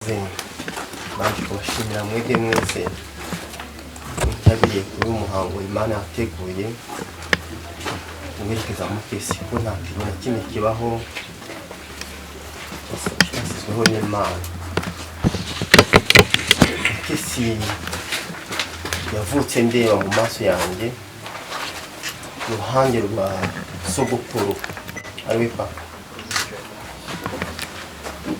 Ikaze. Baje kubashimira mwebwe mwese mwitabiriye kuri uyu muhango Imana yateguye guherekeza Mutesi, ko nta kintu na kimwe kibaho cyashyizweho n'Imana. Mutesi yavutse ndeba mu maso yanjye, iruhande rwa sogokuru ariwe papa.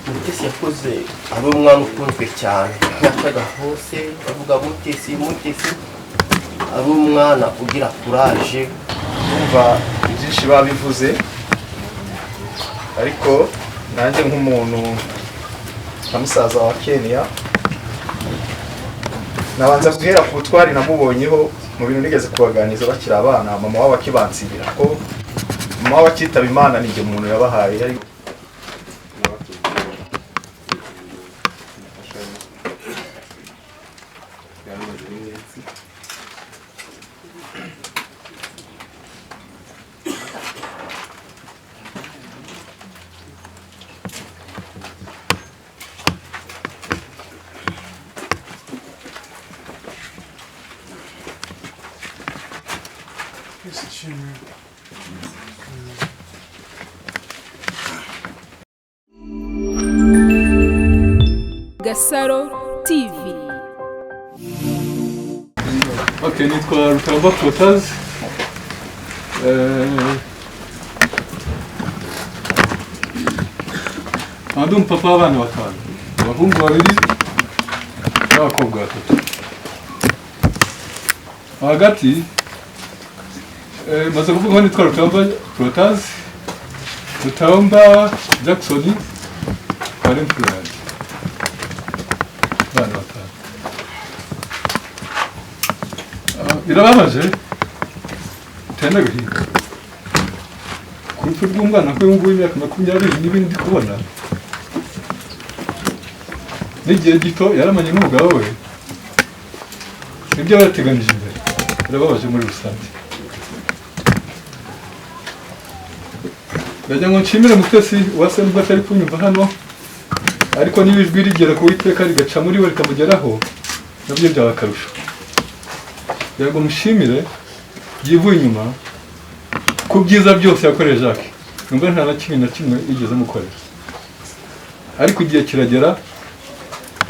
Mutesi yakoze ari umwana ukunzwe cyane, yacaga hose bavuga Mutesi, Mutesi, ari umwana ugira courage. Numva byinshi babivuze, ariko nanjye nk'umuntu nka musaza wa Kenya, nabanza guhera ku butwari namubonyeho mu bintu nigeze kubaganiza bakiri abana, mama wabo akibansibira, ko mama wabo akitaba Imana nijye umuntu yabahaye yari. Yesu ishimwe. Gasaro TV. Ok, nitwa Rutaramba Protase. Nkaba ndi umupapa w'abana batanu, abahungu babiri n'abakobwa batatu. Hagati maze kuvuga ko nitwa Rutaramba Protase, Rutaramba Jackson, akaba ari imfura yanjye. Abana batanu. Ah, birababaje, biteye n'agahinda ku rupfu rw'umwana nk'uyu nguyu w'imyaka 20 n'ibindi ndi kubona n'igihe gito yaramanye n'umugabo we, nibyo yateganije imbere. Birababaje muri rusange. Ndagira ngo nshimire Mutesi Uwase, nubwo atari kunyumva hano, ariko niba ijwi rigera ku Uwiteka rigaca muri we rikamugeraho, nabyo byaba akarusho. Kugira ngo mushimire yivuye inyuma ku byiza byose yakoreye Jacques, nubwo nta na kimwe na kimwe yigeze amukorera, ariko igihe kiragera.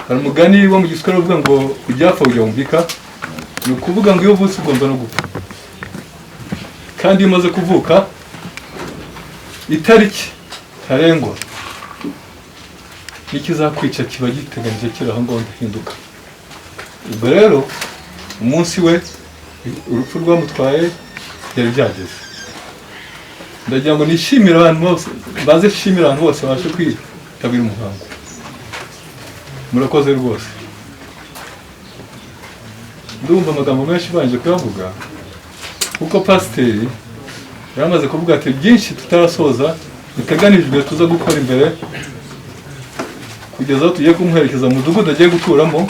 Hari umugani wo mu Giswahili uvuga ngo "Ujyapfa ujya wumvika", ni ukuvuga ngo iyo uvutse ugomba no gupfa, kandi iyo umaze kuvuka itariki ntarengwa n'ikizakwica kiba giteganyije, kiri aho ngaho, ndahinduka. Ubwo rero umunsi we urupfu rwamutwaye byari byageze. Ndagira ngo nishimire abantu bose baze, nshimire abantu bose babashe kwitabira umuhango. Murakoze rwose. Ndumva amagambo menshi banje kuyavuga, kuko pasiteri yaramaze kuvuga ati byinshi tutarasoza biteganijwe tuza gukora imbere, kugeza aho tugiye kumuherekeza mu mudugudu agiye guturamo,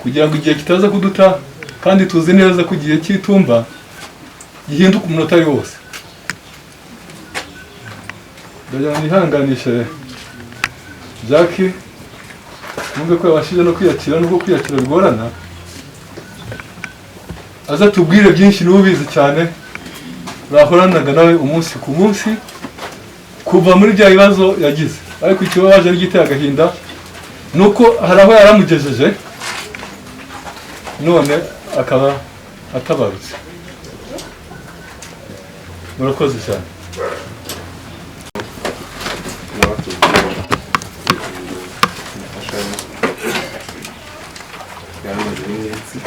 kugira ngo igihe kitaza kuduta, kandi tuzi neza ko igihe cy'itumba gihinduka umunota ari wose. Ndagira ngo nihanganishe Jacques, numve ko yabashije no kwiyakira, nubwo kwiyakira bigorana. Aza tubwire byinshi, niwe ubizi cyane, bahoranaga nawe umunsi ku munsi kuva muri bya bibazo yagize. Ariko ikibabaje n'igiteye agahinda ni uko hari aho yaramugejeje, none akaba atabarutse. Murakoze cyane. Imfashanyo yaramaze n'iminsi.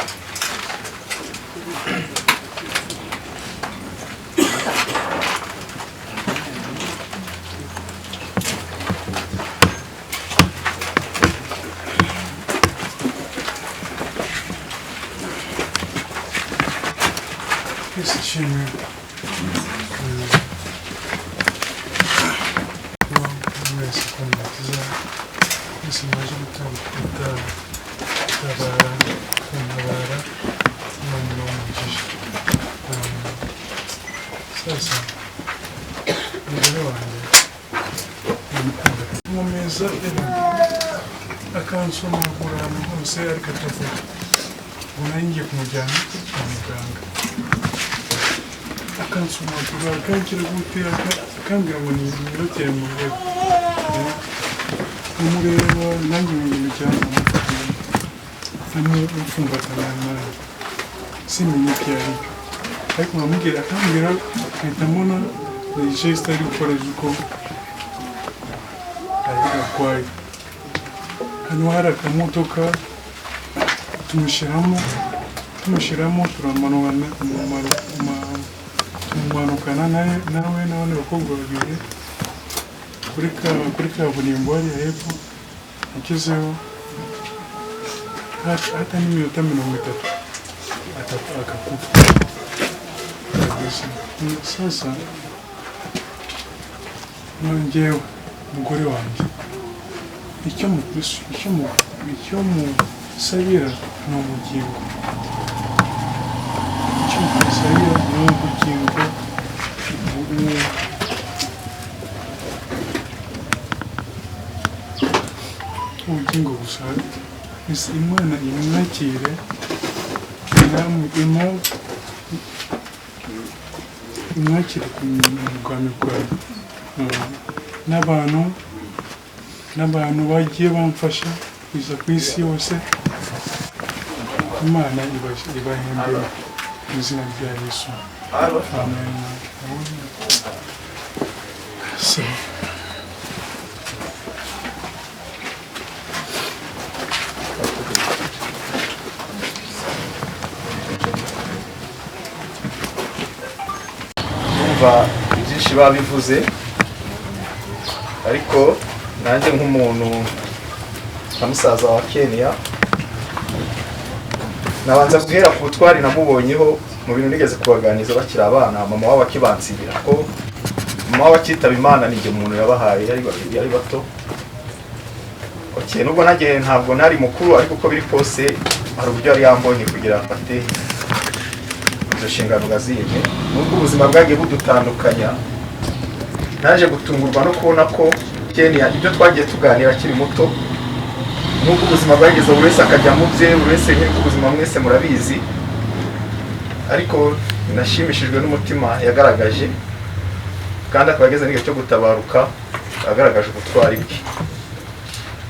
Yesu ishimwe. Kuba mwese kumukiza, mwese mwaje gutabara, kuntabara, Imana ibahe umugisha. Sasa umugore wanjye ndamukunda mu meza y'abantu. Akansomagura ahantu hose ariko atavuga. Ubu nari ngiye kumujyana kwa muganga, akansomagura, akangira gute, akambwira ngo ni iminota murebe, umureba nanjye mujyana, amufumbatana nawe, simenye ibyo ari byo, ariko nkamubwira, akambwira, nkahita mbona ni geste ari gukora z'uko arwaye. Hano hari akamodoka, tumushyiramo, tumumanukana nawe n'abandi bakobwa babiri kuri kaburimbo hariya hepfo. Agezeho hata n'iminota 30 akakufa kabisa. Sasa njyewe, umugore wanjye, icyo musabira ni ubugingo, icyo musabira ni ubugingo. Ubugingo gusa. Imana imwakire, imwakire ku bwami bwayo. N'abantu bagiye bamfasha kuza ku isi yose, Imana ibahembere mu izina rya Yesu, amen. So, Numva byinshi babivuze, ariko nanjye nk'umuntu nka musaza wa Kenya, nabanza guhera ku butwari namubonyeho mu bintu nigeze kubaganiriza bakiri abana, mama wabo akibansibira, ko mama wabo akitaba Imana ni igihe umuntu yabahaye yari bato. Okay, nubwo nanjye ntabwo nari mukuru, ariko uko biri kose hari uburyo yari yambonye kugira afate izo nshingano ngaziyeme. Nubwo ubuzima bwagiye budutandukanya, naje gutungurwa no kubona ko Kenya ibyo twagiye tuganira akiri muto, nubwo ubuzima bwageze buri wese akajya mu bye, buri wese nk'uko ubuzima mwese murabizi, ariko nashimishijwe n'umutima yagaragaje, kandi akaba ageze n'igihe cyo gutabaruka agaragaje ubutwari bwe.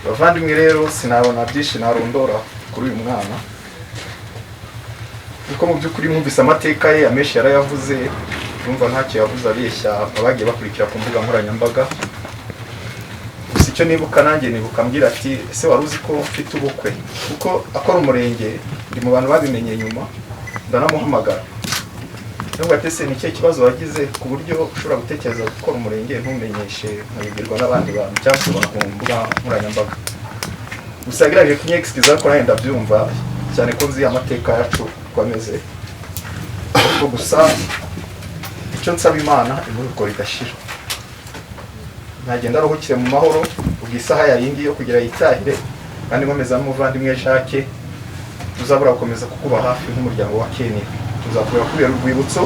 Bavandimwe rero, sinabona byinshi narondora kuri uyu mwana, kuko mu by'ukuri mwumvise amateka ye, amenshi yarayavuze, urumva ntacyo yavuze abeshya abagiye bakurikira ku mbuga nkoranyambaga. Gusa icyo nibuka nanjye, nibuka ambwira ati: "Ese wari uzi ko mfite ubukwe?" Kuko akora umurenge, ndi mu bantu babimenye nyuma, ndanamuhamagara nubwo ati: "Ese ni ikihe kibazo wagize ku buryo ushobora gutekereza gukora umurenge ntumenyeshe, nkabibwirwa n'abandi bantu cyangwa ukabona ku mbuga nkoranyambaga?" Gusa yagerageje kunyexcusa, ariko nanjye ndabyumva cyane ko nzi amateka yacu uko ameze. Ariko gusa icyo nsaba Imana, imuruko ridashira, ntagenda aruhukire mu mahoro ubwo isaha yayindi yo kugira yitahire. Kandi nkomeza n'umuvandimwe Jacques, tuzabura gukomeza kukuba hafi nk'umuryango wa Kenya, tuzakubera kubera urwibutso.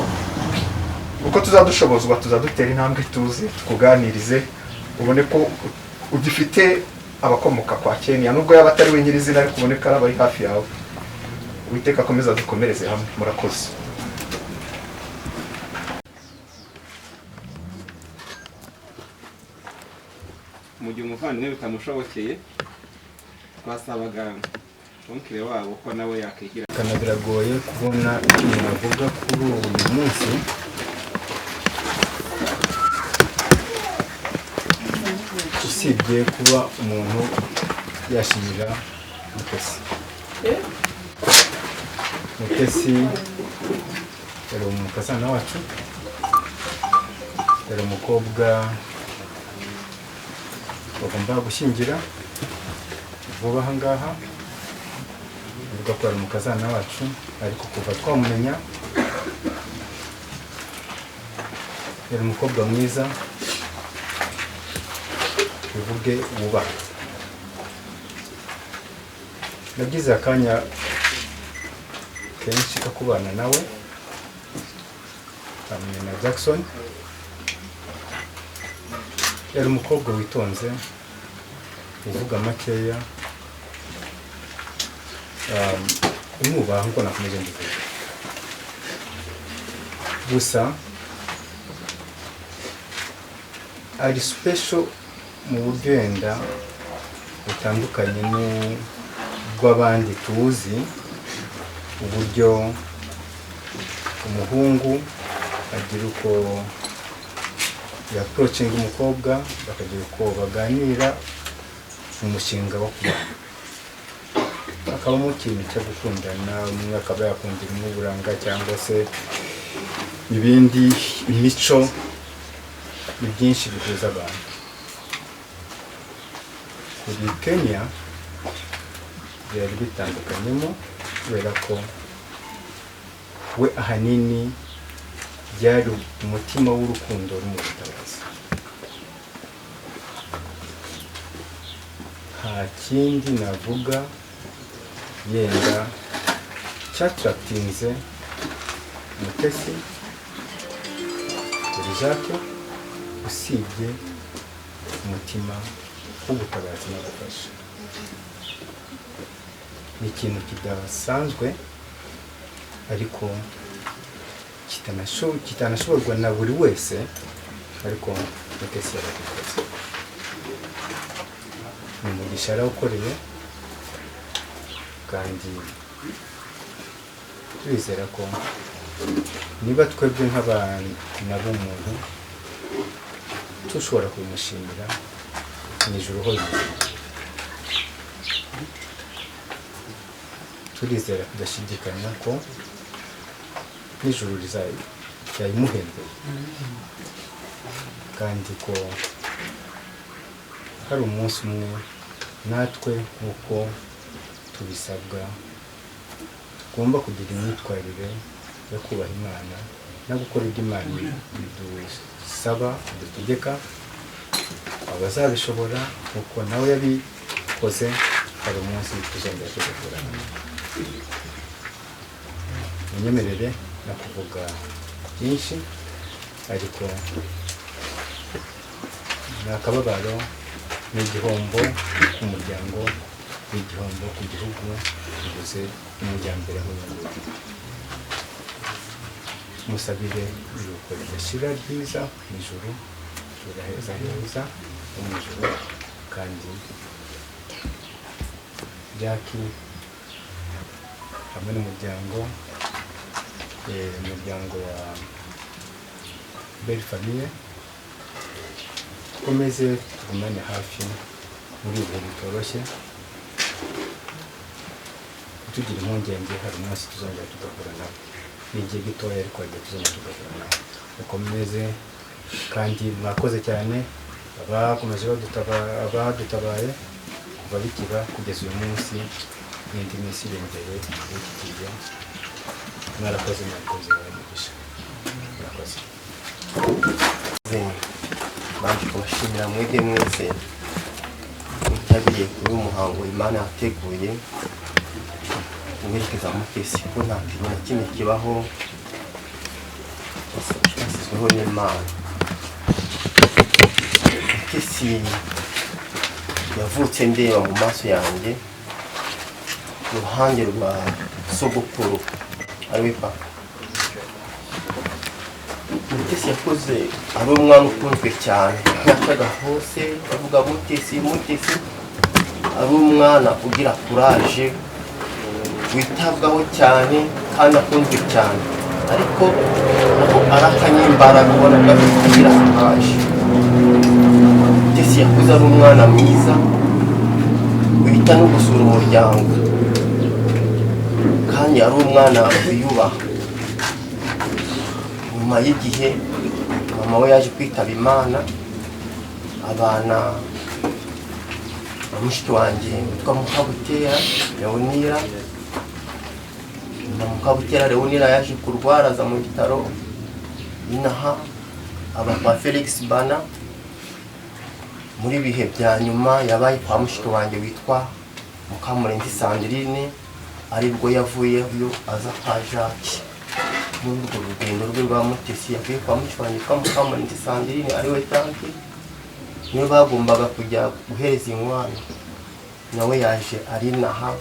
Uko tuzadushobozwa tuzadutera intambwe, tuze tukuganirize, ubone ko ugifite abakomoka kwa Kenya, nubwo yaba atari we nyirizina, ariko ubone ko ari abari hafi yawe. Uwiteka akomeza dukomereze hamwe. Murakoze. Mu gihe umuvandimwe bitamushobokeye, twasabaga oncle wabo ko nawe yakwigira. Kana biragoye kubona icyo umuntu avuga kuri uyu munsi, usibye kuba umuntu yashimira Mutesi. Mutesi yari umukazana wacu, yari umukobwa bagomba gushyingira vuba aha ngaha. Avuga ko ari umukazana wacu, ariko kuva twamumenya yari umukobwa mwiza, bivuge wubaha. Nagize akanya kenshi ko kubana nawe hamwe na Jackson. Yari umukobwa witonze, uvuga makeya. Imwubaha nkuko nakomeje mbivuga. Gusa ari special mu buryo wenda butandukanye n'ubw'abandi tuzi, uburyo umuhungu agira uko yapproachinga umukobwa, bakagira uko baganira mu mushinga wo kubana, hakabamo ikintu cyo gukundana, umwe akaba yakundira umwe uburanga cyangwa se ibindi, imico, ni byinshi bihuza abantu. Kuri Kenya byari bitandukanyemo, kubera ko we ahanini byari umutima w'urukundo uri mu butabazi, nta kindi navuga yenda cyattractinze Mutesi kuri Jacques usibye umutima w'ubutabazi no gufasha. Ni ikintu kidasanzwe ariko kitanashoborwa na buri wese, ariko Mutesi yarabikoze. Ni umugisha yarawukoreye, kandi turizera ko niba twebwe nk'abana b'umuntu tushobora kubimushimira, mu ijuru ho turizera kudashidikanya ko n'ijuru rizayimuhembera, kandi ko hari umunsi umwe natwe nk'uko tubisabwa tugomba kugira imyitwarire yo kubaha Imana no gukora ibyo Imana idusaba, idutegeka. Abazabishobora nk'uko nawe yabikoze, hari umunsi tuzongera tugahura. Munyemerere no kuvuga byinshi, ariko ni akababaro, ni igihombo ku muryango, ni igihombo ku gihugu, bivuze umujyambere nk'uyu nguyu. Musabire iruhuko ridashira ryiza mu ijuru, turaheza heza ho mu ijuru. Kandi Jackie hamwe n'umuryango, umuryango wa Belle Famille, dukomeze tugumane hafi muri ibi bihe bitoroshye, tugira impungenge hari umunsi tuzongera tugahura nabo. Ni igihe gitoya ariko hari igihe tuzongera tugahura nabo. Mukomeze kandi mwakoze cyane abakomeje abadutabaye kuva bikiba kugeza uyu munsi n'indi minsi iri imbere y'iki gihe. Mwarakoze, mwakoze, umugisha. Murakoze. Baje kubashimira mwebwe mwese mwitabiriye kuri uyu muhango Imana yateguye guherekeza Mutesi, ko nta kintu na kimwe kibaho cyashyizweho n'Imana. Mutesi yavutse ndeba mu maso yanjye iruhande rwa sogokuru ariwe papa. Mutesi yakoze ari umwana ukunzwe cyane, yacaga hose bavuga Mutesi Mutesi, ari umwana ugira courage, witabwaho cyane kandi akunzwe cyane, ariko nako arakanyembaraga ubona ko agira courage. Mutesi yakuze ari umwana mwiza wita no gusura umuryango, kandi ari umwana wiyubaha. Nyuma y'igihe mama we yaje kwitaba Imana, abana na mushiki wanjye witwa Mukabutera Leonira. Nyuma Mukabutera Leonira yaje kurwara aza mu bitaro inaha, aba kwa Felix Bana. Muri bihe bya nyuma yabaye kwa mushiki wanjye witwa Mukamurenzi Sandrine, aribwo yavuyeyo aza kwa Jacques. Muri urwo rugendo rwe rwa Mutesi yavuye kwa mushiki wanjye witwa Mukamurenzi Sandrine ariwe tante, niwe bagombaga kujya guhereza inkwano, nawe yaje ari inaha.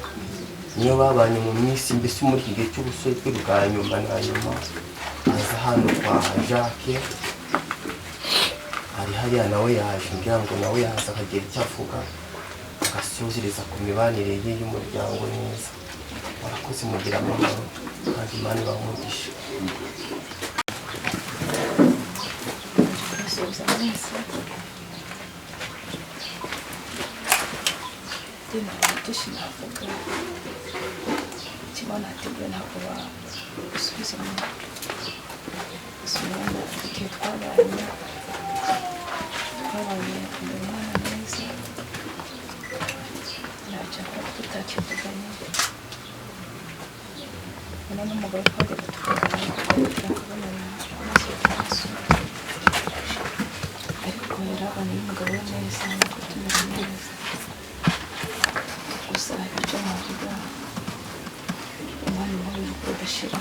Niyo babanye mu minsi, mbese muri iki gihe cy'ubusore bwe bwa nyuma na nyuma, aza hano kwa Jacques. Ari hariya, nawe yaje ngira ngo nawe yaza akagira icyo avuga, agasozereza ku mibanire ye y'umuryango neza. Murakoze, mugira amahoro kandi Imana ibahe umugisha. Kubasuhuza mwese. Ndumva byinshi navuga, kimwe nateguye ntabwo bagusubiza inyuma. Gusa umwana, igihe twabanye akunda umwana neza, ntacyo akora tutakivuganye. Ubona n'umugabo twajyaga tuvugana, tukabonana amaso ku maso, ariko yarabanye n'umugabo we neza, natwe tumeze neza. Gusa icyo navuga, umwanya mubi nuko udashira,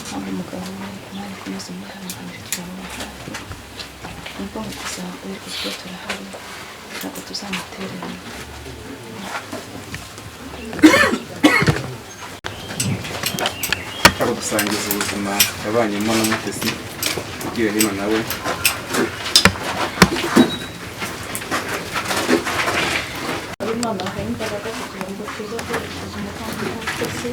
kandi umugabo we, Imana ikomeze imwihanganire, turamuba hafi nubwo mutasanzwe, ariko twe turahari, ntabwo tuzamutererana. Ushaka gusangiza ubuzima yabanyemo na Mutesi, ugiye hino nawe. Imana ahaye imbaraga kugira ngo tuze kwerekeza umuvandimwe Mutesi.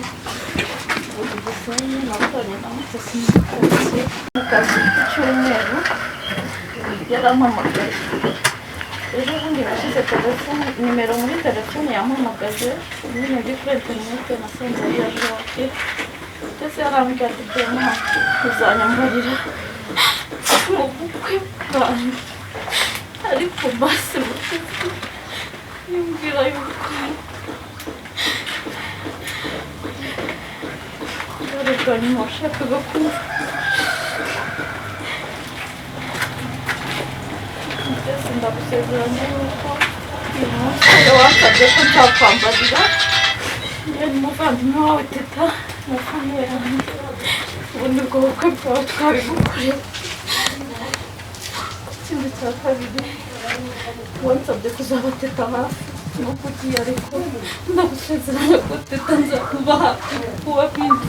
Ubu Gisenyi nakoranye na Mutesi muri karitsiye mu kazi ku cyumweru, yarampamagaye. Ejo bundi nashyize telefone, nimero muri telefone, yampamagaje nyine ndi kuri interinete, nasanze ari iya Jacques. Ndetse yarambwira ati: "Dema, uzanyambarira mu bukwe bwanjye." Ariko basi Mutesi yambwira yuko bwari bwa nyuma washakaga kumva. Mbese ndagusezeranya yuko uyu munsi wansabye ko nzakwambarira, njye n'umuvandimwe wawe Teta na famille yanjye, ubu ni bwo bukwe bwawe twabigukoreye. Ikindi cya kabiri, wansabye kuzaba Teta hafi nubwo ugiye, ariko ndagusezeranya ko Teta nzakuba hafi kuba bindi.